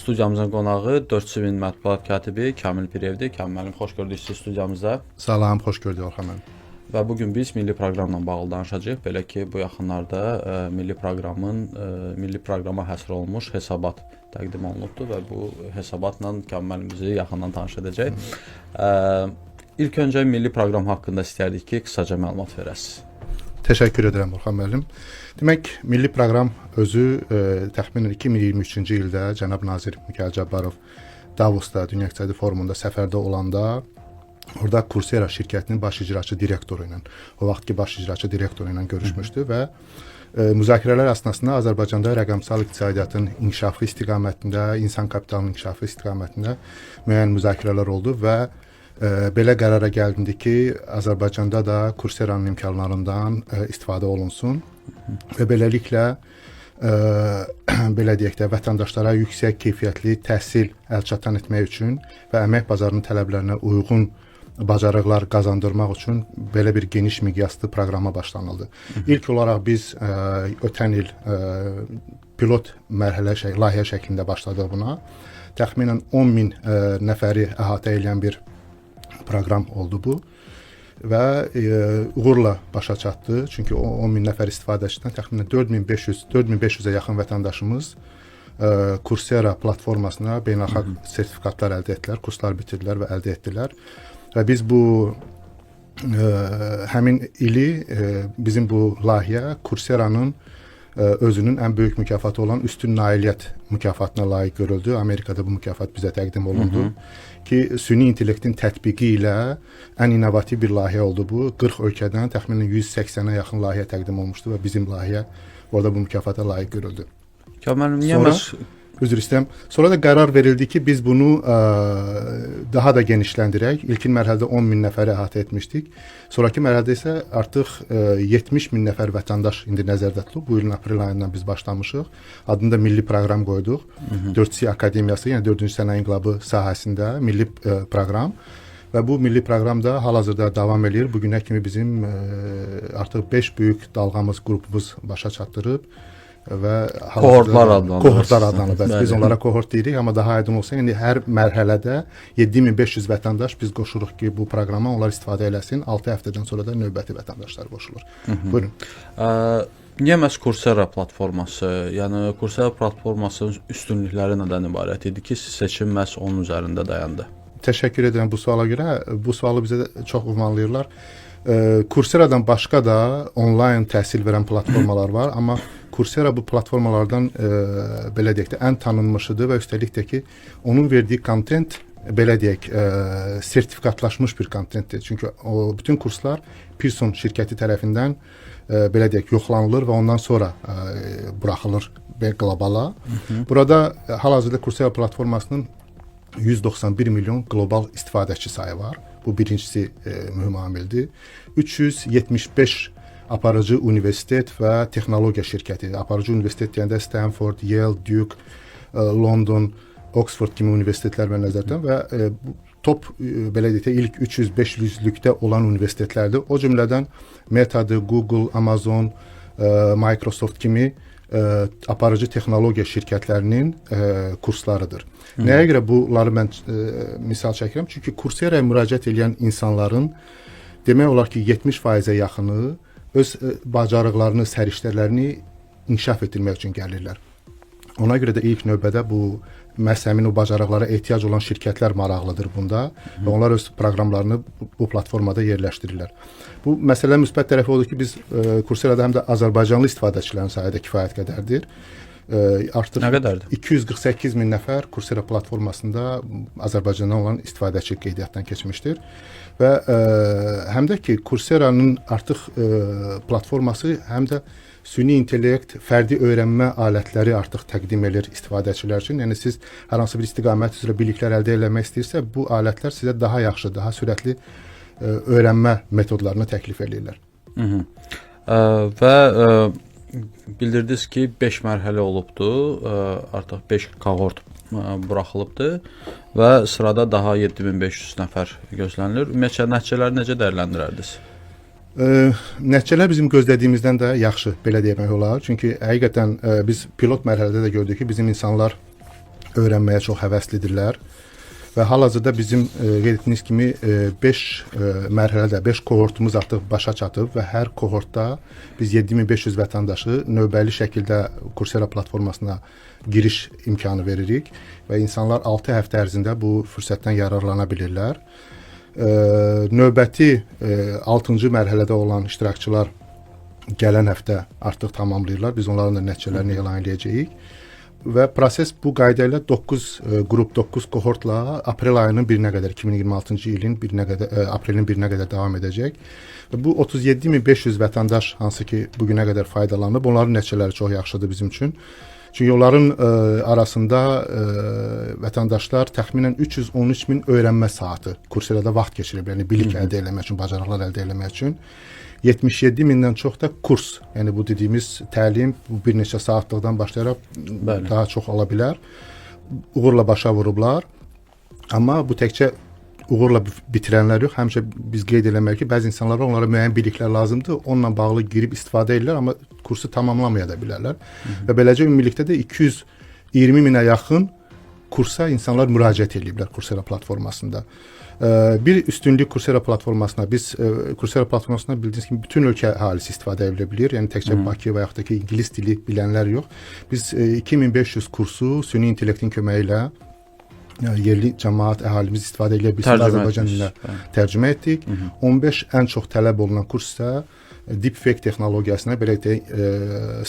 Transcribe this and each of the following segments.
Studiyamızın qonağı 4C-in mətbuat katibi Kamil Piriyevdir. Kamil müəllim, xoş gördük sizi studiyamızda. Salam, xoş gördük Orxan müəllim. Və bu gün biz milli proqramla bağlı danışacağıq. Belə ki, bu yaxınlarda milli proqramın milli proqrama həsr olunmuş hesabat təqdim olunubdur və bu hesabatla Kamil müəllim bizi yaxından tanış edəcək. İlk öncə milli proqram haqqında istərdik ki, qısaca məlumat verəsiniz. Təşəkkür edirəm Orxan müəllim. Demək, milli proqram özü təxminən 2023-cü ildə cənab nazir Mikayıl Cabbarov Davosda Dünya İqtisadi Forumunda səfərdə olanda orada Coursera şirkətinin baş icraçı direktoru ilə, o vaxtki baş icraçı direktoru ilə görüşmüşdü və müzakirələr əsnasında Azərbaycanda rəqəmsal iqtisadiyyatın inkişafı istiqamətində, insan kapitalının inkişafı istiqamətində müəyyən müzakirələr oldu və belə qərara gəlindi ki, Azərbaycanda da Coursera'nın imkanlarından istifadə olunsun və beləliklə belə deyək də vətəndaşlara yüksək keyfiyyətli təhsil əlçatan etmək üçün və əmək bazarının tələblərinə uyğun bacarıqlar qazandırmaq üçün belə bir geniş miqyaslı proqrama başlanıldı. İlk olaraq biz ötən il pilot mərhələ layihə şəklində başladıq buna. Təxminən 10 min nəfəri əhatə edən bir proqram oldu bu və uğurla başa çatdı. Çünki o 10 min nəfər istifadəçidən təxminən 4500-ə yaxın vətəndaşımız Coursera platformasına beynəlxalq sertifikatlar əldə etdilər, kurslar bitirdilər və əldə etdilər. Və biz bu həmin ili bizim bu layihə Coursera'nın özünün ən böyük mükafatı olan üstün nailiyyət mükafatına layiq görüldü. Amerikada bu mükafat bizə təqdim olundu. Ki süni intellektin tətbiqi ilə ən innovativ bir layihə oldu bu. 40 ölkədən təxminən 180-ə yaxın layihə təqdim olmuşdu və bizim layihə orada bu mükafata layiq görüldü. Kamil müəllim, niyə məhz Üzr istəyirəm. Sonra da qərar verildi ki, biz bunu daha da genişləndirək. İlkin mərhələdə 10 min nəfəri əhatə etmişdik. Sonrakı mərhələdə isə artıq 70 min nəfər vətəndaş indi nəzərdə tutulub. Bu ilin aprel ayından biz başlamışıq. Adını da milli proqram qoyduq. 4C Akademiyası, yəni 4-cü sənaye inqilabı sahəsində milli proqram. Və bu milli proqram da hal-hazırda davam eləyir. Bu günə kimi bizim artıq 5 böyük dalğamız, qrupumuz başa çatdırıb və kohortlar adlanır. Kohortlar adlanır. Bəs biz onlara kohort deyirik, amma daha aydın olsa, indi hər mərhələdə 7500 vətəndaş biz qoşuruq ki, bu proqrama onlar istifadə eləsin. 6 həftədən sonra da növbəti vətəndaşlar qoşulur. Buyurun. Niyə məhz Coursera platforması? Yəni Coursera platformasının üstünlükləri nədən ibarət idi ki, seçim məhz onun üzərində dayandı? Təşəkkür edirəm bu suala görə. Bu sualı bizə də çox ünvanlayırlar. Coursera'dan başqa da onlayn təhsil verən platformalar var, amma Coursera bu platformalardan belə deyək də ən tanınmışıdır və üstəlik də ki, onun verdiyi kontent belə deyək, sertifikatlaşmış bir kontentdir. Çünki o bütün kurslar Pearson şirkəti tərəfindən belə deyək, yoxlanılır və ondan sonra buraxılır qlobala. Burada hal-hazırda Coursera platformasının 191 milyon qlobal istifadəçi sayı var. Bu birincisi mühüm amildir. 375 aparıcı universitet və texnologiya şirkəti. Aparıcı universitet deyəndə Stanford, Yale, Duke, London, Oxford kimi universitetlər mən nəzərdə tuturam və top belə deyək də ilk 300-500-lükdə olan universitetlərdir. O cümlədən Meta-dır, Google, Amazon, Microsoft kimi aparıcı texnologiya şirkətlərinin kurslarıdır. Nəyə görə bunları mən misal çəkirəm? Çünki Coursera'ya müraciət edən insanların demək olar ki, 70%-ə yaxını öz bacarıqlarını, səriştələrini inkişaf etdirmək üçün gəlirlər. Ona görə də ilk növbədə bu məhz həmin o bacarıqlara ehtiyac olan şirkətlər maraqlıdır bunda və onlar öz proqramlarını bu platformada yerləşdirirlər. Bu məsələnin müsbət tərəfi odur ki, biz Coursera'da həm də azərbaycanlı istifadəçilərin sayı da kifayət qədərdir. Artıq nə qədərdir? 248 min nəfər Coursera platformasında Azərbaycandan olan istifadəçi qeydiyyatdan keçmişdir. Və həm də ki, Coursera'nın artıq platforması həm də süni intellekt, fərdi öyrənmə alətləri artıq təqdim edir istifadəçilər üçün. Yəni siz hər hansı bir istiqamət üzrə biliklər əldə eləmək istəyirsə, bu alətlər sizə daha yaxşı, daha sürətli öyrənmə metodlarını təklif eləyirlər. Və bildirdiniz ki, 5 mərhələ olubdu, artıq 5 kohort buraxılıbdı və sırada daha 7500 nəfər gözlənilir. Ümumiyyətcə nəticələri necə dəyərləndirərdiniz? Nəticələr bizim gözlədiyimizdən də yaxşı, belə demək olar. Çünki həqiqətən biz pilot mərhələdə də gördük ki, bizim insanlar Öyrənməyə çox həvəslidirlər. Və hal-hazırda bizim qeyd etdiyiniz kimi 5 mərhələdə 5 kohortumuz artıq başa çatıb və hər kohortda biz 7500 vətəndaşı növbəli şəkildə Coursera platformasına giriş imkanı veririk və insanlar 6 həftə ərzində bu fürsətdən yararlana bilirlər. Növbəti 6-cı mərhələdə olan iştirakçılar gələn həftə artıq tamamlayırlar. Biz onların da nəticələrini elan edəcəyik. Və proses bu qayda ilə 9 qrup, 9 kohortla aprel ayının 1-nə qədər, 2026-cı ilin 1-nə qədər, aprelin 1-nə qədər davam edəcək. Və bu 37500 vətəndaş hansı ki bu günə qədər faydalanıb, onların nəticələri çox yaxşıdır bizim üçün. Çünki onların arasında vətəndaşlar təxminən 313 min öyrənmə saatı Coursera-da vaxt keçirib, yəni bilik əldə eləmək üçün, bacarıqlar əldə eləmək üçün. 77 mindən çox da kurs, yəni bu dediyimiz təlim bu bir neçə saatlıqdan başlayaraq Bəli. daha çox ola bilər. Uğurla başa vurublar. Amma bu təkcə uğurla bitirənlər yox, həmişə biz qeyd eləməliyik ki, bəzi insanlar var, onlara müəyyən biliklər lazımdır, onunla bağlı girib istifadə edirlər, amma kursu tamamlamaya da bilərlər. Və beləcə ümumilikdə də 220 minə yaxın kursa insanlar müraciət eləyiblər Coursera platformasında. Bir üstünlük Coursera platformasına, biz Coursera platformasına bildiyiniz kimi bütün ölkə əhalisi istifadə edə bilir. Yəni təkcə Bakı və yaxud da ki ingilis dili bilənlər yox. Biz 2500 kursu süni intellektin köməyi ilə yerli cəmaət, əhalimiz istifadə edə bilsin Tərcümə Azərbaycan etmiş. dilinə Bəli. tərcümə etdik. 15 ən çox tələb olunan kurs isə deepfake texnologiyasına, belə deyək,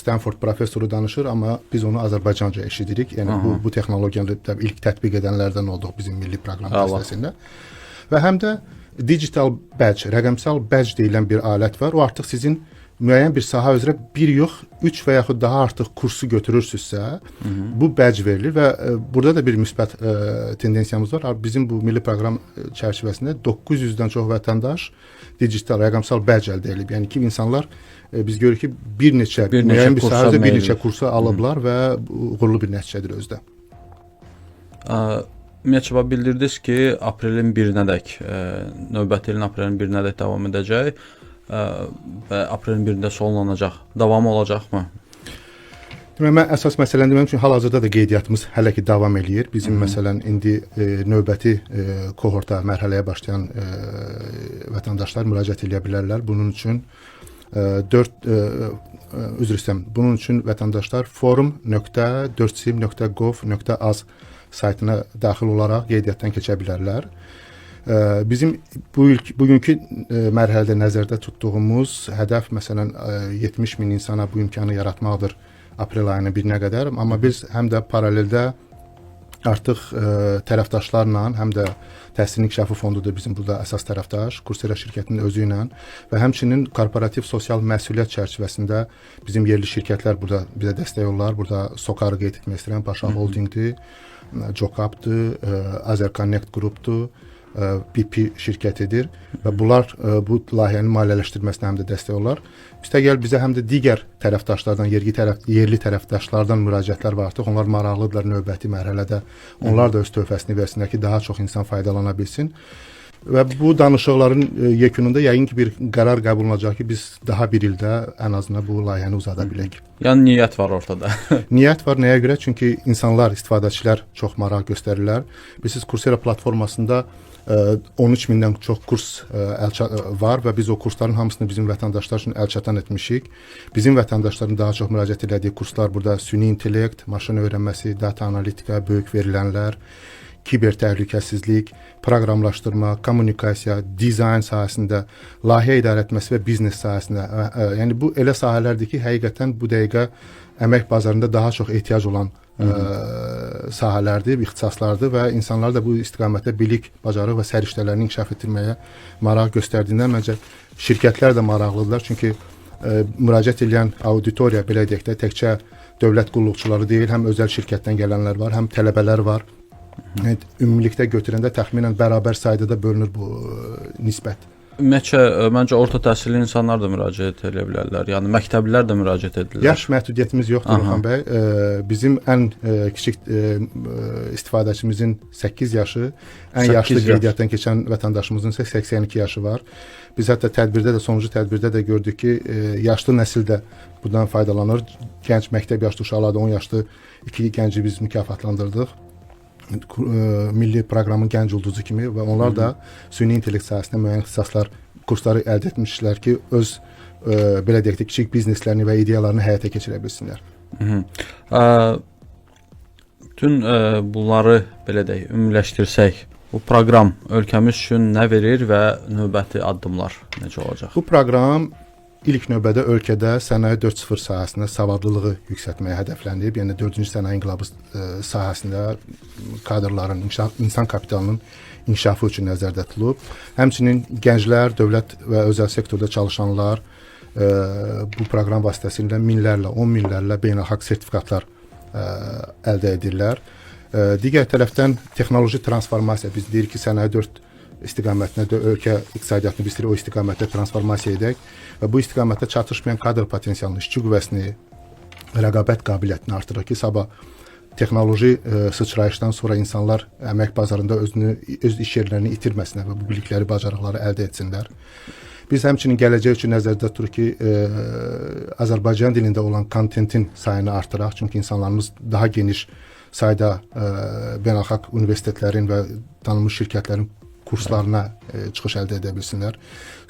Stanford professoru danışır, amma biz onu Azərbaycanca eşidirik. Yəni bu texnologiyanı da ilk tətbiq edənlərdən olduq bizim milli proqram Əla. vasitəsilə. Və həm də digital badge, rəqəmsal badge deyilən bir alət var. O artıq sizin müəyyən bir sahə üzrə bir yox, 3 və yaxud daha artıq kursu götürürsünüzsə, bu badge verilir və burada da bir müsbət tendensiyamız var. Bizim bu milli proqram çərçivəsində 900-dən çox vətəndaş digital rəqəmsal badge əldə edib. Yəni ki, insanlar biz görürük ki, bir neçə Bir neçə müəyyən bir kursa sahə üzrə bir meyil. neçə kursu alıblar və bu uğurlu bir nəticədir özü də. Ümumiyyətcə bax, bildirdiniz ki, aprelin 1-nədək, növbəti ilin aprelin 1-nədək davam edəcək və aprelin 1-də sonlanacaq. Davamı olacaqmı? Demək, mən əsas məsələni deməm, çünki hal-hazırda da qeydiyyatımız hələ ki davam eləyir. Bizim məsələn indi növbəti kohorta, mərhələyə başlayan vətəndaşlar müraciət eləyə bilərlər. Bunun üçün 4 üzr istəyirəm. Bunun üçün vətəndaşlar forum.4sim.gov.az saytına daxil olaraq qeydiyyatdan keçə bilərlər. Bizim bu ilk bugünkü mərhələdə nəzərdə tutduğumuz hədəf məsələn 70 min insana bu imkanı yaratmaqdır aprel ayının 1-nə qədər. Amma biz həm də paraleldə artıq tərəfdaşlarla, həm də Təhsilin İnkişafı Fondudur bizim burada əsas tərəfdaş, Coursera şirkətinin özü ilə və həmçinin korporativ sosial məsuliyyət çərçivəsində bizim yerli şirkətlər burada bizə dəstək olurlar. Burada Sokarı qeyd etmək istəyirəm, Paşa Holdingdir, Cokapdır, Azerconnect qrupdur, BP şirkətidir və bunlar bu layihənin maliyyələşdirilməsinə həm də dəstək olurlar. Üstəgəl bizə həm də digər tərəfdaşlardan, yerli tərəfdaşlardan müraciətlər var artıq. Onlar maraqlıdırlar növbəti mərhələdə. Onlar da öz töhfəsini versinlər ki, daha çox insan faydalana bilsin. Və bu danışıqların yekununda yəqin ki bir qərar qəbul olunacaq ki, biz daha bir ildə ən azından bu layihəni uzada bilək. Yəni niyyət var ortada. Niyyət var nəyə görə? Çünki insanlar, istifadəçilər çox maraq göstərirlər. Bilirsiniz, Coursera platformasında 13 mindən çox kurs var və biz o kursların hamısını bizim vətəndaşlar üçün əlçatan etmişik. Bizim vətəndaşların daha çox müraciət elədiyi kurslar burada süni intellekt, maşın öyrənməsi, data analitika, böyük verilənlər, kiber təhlükəsizlik, proqramlaşdırma, kommunikasiya, dizayn sahəsində, layihə idarə etməsi və biznes sahəsində. Yəni bu elə sahələrdir ki, həqiqətən bu dəqiqə əmək bazarında daha çox ehtiyac olan sahələrdir, ixtisaslardır və insanlar da bu istiqamətdə bilik, bacarıq və səriştələrini inkişaf etdirməyə maraq göstərdiyindən məncə şirkətlər də maraqlıdırlar. Çünki müraciət edən auditoriya belə deyək də təkcə dövlət qulluqçuları deyil, həm özəl şirkətdən gələnlər var, həm tələbələr var. Yəni ümumilikdə götürəndə təxminən bərabər sayda da bölünür bu nisbət. Ümumiyyətcə məncə orta təhsilli insanlar da müraciət edə bilərlər. Yəni məktəblilər də müraciət edirlər. Yaş məhdudiyyətimiz yoxdur Orxan bəy. Bizim ən kiçik istifadəçimizin 8 yaşı, ən 8 yaşlı yaş. qeydiyyatdan keçən vətəndaşımızın isə 82 yaşı var. Biz hətta tədbirdə də, sonuncu tədbirdə də gördük ki, yaşlı nəsil də bundan faydalanır. Gənc məktəb yaşlı uşaqlar da 10 yaşlı iki gənci biz mükafatlandırdıq. Milli proqramın gənc ulduzu kimi və onlar da süni intellekt sahəsində müəyyən ixtisaslar, kursları əldə etmişlər ki, öz belə deyək də kiçik bizneslərini və ideyalarını həyata keçirə bilsinlər. Bütün bunları belə deyək, ümumiləşdirsək, bu proqram ölkəmiz üçün nə verir və növbəti addımlar necə olacaq? Bu proqram ilk növbədə ölkədə sənaye 4.0 sahəsində savadlılığı yüksəltməyə hədəfləndirib. Yəni 4-cü sənaye inqilabı sahəsində kadrların inkişaf, insan kapitalının inkişafı üçün nəzərdə tutulub. Həmçinin gənclər, dövlət və özəl sektorda çalışanlar bu proqram vasitəsilə minlərlə, 10 minlərlə beynəlxalq sertifikatlar əldə edirlər. Digər tərəfdən texnoloji transformasiya, biz deyirik ki, sənaye 4 istiqamətinə də ölkə iqtisadiyyatını biz istəyirik o istiqamətdə transformasiya edək və bu istiqamətdə çatışmayan kadr potensialını, işçi qüvvəsini, rəqabət qabiliyyətini artırır ki, sabah texnoloji sıçrayışdan sonra insanlar əmək bazarında özünü, öz iş yerlərini itirməsinlər və bu bilikləri, bacarıqları əldə etsinlər. Biz həmçinin gələcək üçün nəzərdə tuturuq ki, Azərbaycan dilində olan kontentin sayını artıraq, çünki insanlarımız daha geniş sayda beynəlxalq universitetlərin və tanınmış şirkətlərin kurslarına çıxış əldə edə bilsinlər.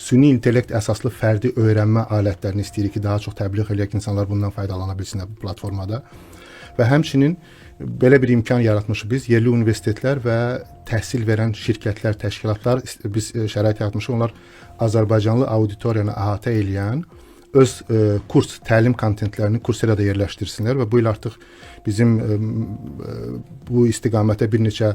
Süni intellekt əsaslı fərdi öyrənmə alətlərini istəyirik ki, daha çox təbliğ eləyək, insanlar bundan faydalana bilsinlər bu platformada. Və həmçinin belə bir imkan yaratmışıq biz, yerli universitetlər və təhsil verən şirkətlər, təşkilatlar biz şərait yaratmışıq. Onlar azərbaycanlı auditoriyanı əhatə eləyən öz kurs, təlim kontentlərini Coursera-da yerləşdirsinlər və bu il artıq bizim bu istiqamətə bir neçə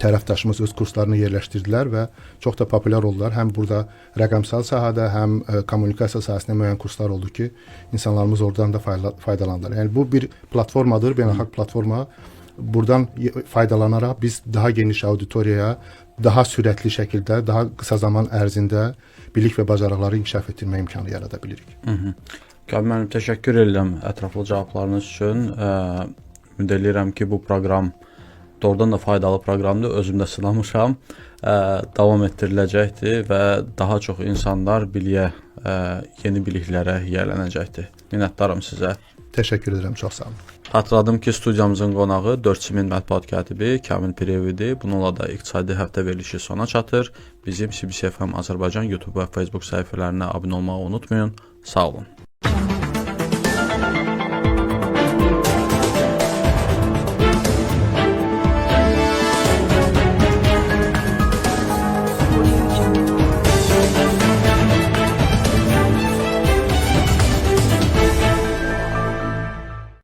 tərəfdaşımız öz kurslarını yerləşdirdilər və çox da populyar oldular. Həm burada rəqəmsal sahədə, həm kommunikasiya sahəsində müəyyən kurslar oldu ki, insanlarımız oradan da faydalandılar. Yəni bu bir platformadır, beynəlxalq platforma. Buradan faydalanaraq biz daha geniş auditoriyaya daha sürətli şəkildə, daha qısa zaman ərzində bilik və bacarıqları inkişaf etdirmə imkanı yarada bilirik. Kamil müəllim, təşəkkür edirəm ətraflı cavablarınız üçün. Ümid eləyirəm ki, bu proqram doğrudan da faydalı proqramdır. Özüm də sınamışam. Davam etdiriləcəkdir və daha çox insanlar biliyə, yeni biliklərə yiyələnəcəkdir. Minnətdaram sizə. Təşəkkür edirəm, çox sağ olun. Xatırladım ki, studiyamızın qonağı 4 min mətbuat katibi Kamil Piriyev idi. Bununla da İqtisadi Həftə verilişi sona çatır. Bizim CBC FM Azərbaycan YouTube və Facebook səhifələrinə abunə olmağı unutmayın. Sağ olun.